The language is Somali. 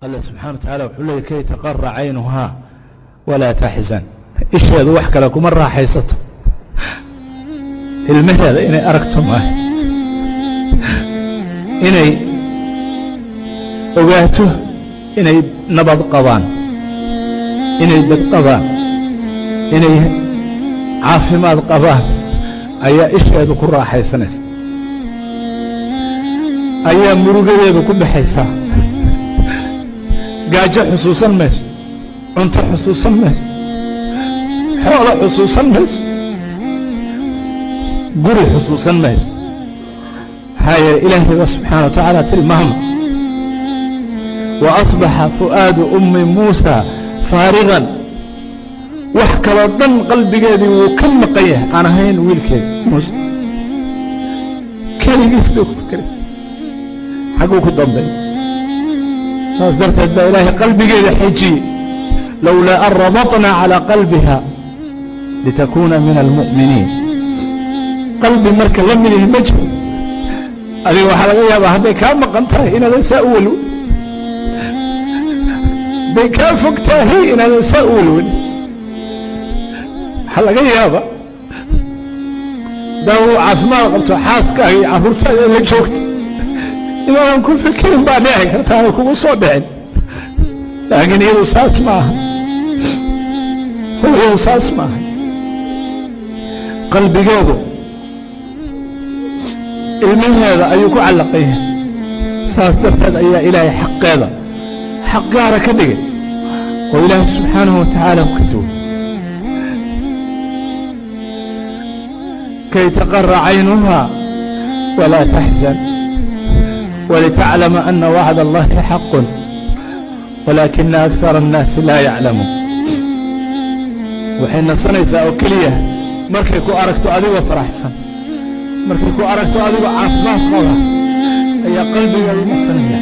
Alle subxana wa tacaala wuxuu leeyay: كي تقر عينها ولا تحزن. Isheedu wax kale kuma raaxaysato, ilmaheeda inay aragto maaha, inay ogaato inay nabad qabaan, inay bad qabaan, inay caafimaad qabaan ayaa isheedu ku raaxaysanaysa, ayaa murugadeedu ku baxaysaa. Gaajo xusuusan mayso, cunto xusuusan mayso, xoolo xusuusan mayso, guri xusuusan mayso. Maxaa yeele, ilaahay baa subxaana wa tacaala tilmaama: وأصبح فؤاد أم موسى فارغا. Wax kaloo dhan qalbigeedii wuu ka maqan yahay, aan ahayn wiilkeedi Muuse. Keligiis bay ku fikeraysa, xagguu ku dambay. Saas darteed baa ilaahay qalbigeeda xejiyey: لولا أن ربطنا على قلبها لتكون من المؤمنين. Qalbi marka la midihi ma jiro. Adiga waxaa laga yaabaa hadday kaa maqan tahay inaadan saa u welwel, hadday kaa fog tahay inaadan saa u welwelin. Waxaa laga yaabaa hadaa uu caafimaad qabto, xaaskaaga iyo carruurtaada la joogto, inaadan ku fikirin baa dhici karta, aana kugu soo dhicin. Laakiin iyadu saas ma aha, hooyadu saas ma aha. Qalbigeedu ilmaheeda ayuu ku callaqan yahay. Saas darteed ayaa ilaahay xaqeeda xaq gaara ka dhigay oo ilaahay subxaanahu wa tacaala ka duway: كي تقر عينها ولا تحزن ولتعلم أن وعد الله حق ولكن أكثر الناس لا يعلمون. Waxay nasanaysaa oo keliya markay ku aragto adigoo faraxsan, markay ku aragto adigoo caafimaad qaba ayaa qalbigeedu nasanaya.